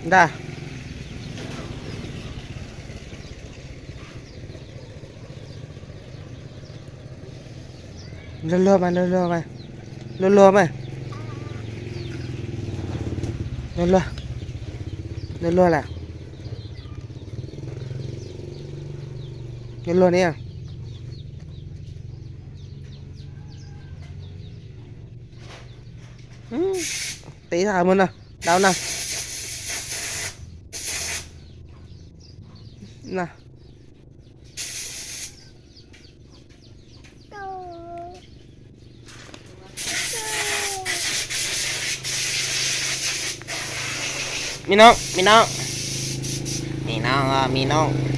Ntag. Luag luag mas, luag luag mas. Luag luag mas. Luag luag. Luag luag lawm. Luag luag ni. Tib thaj mus no, dau no. No. Mi nooj, mi nooj. Mi nooj, mi nooj.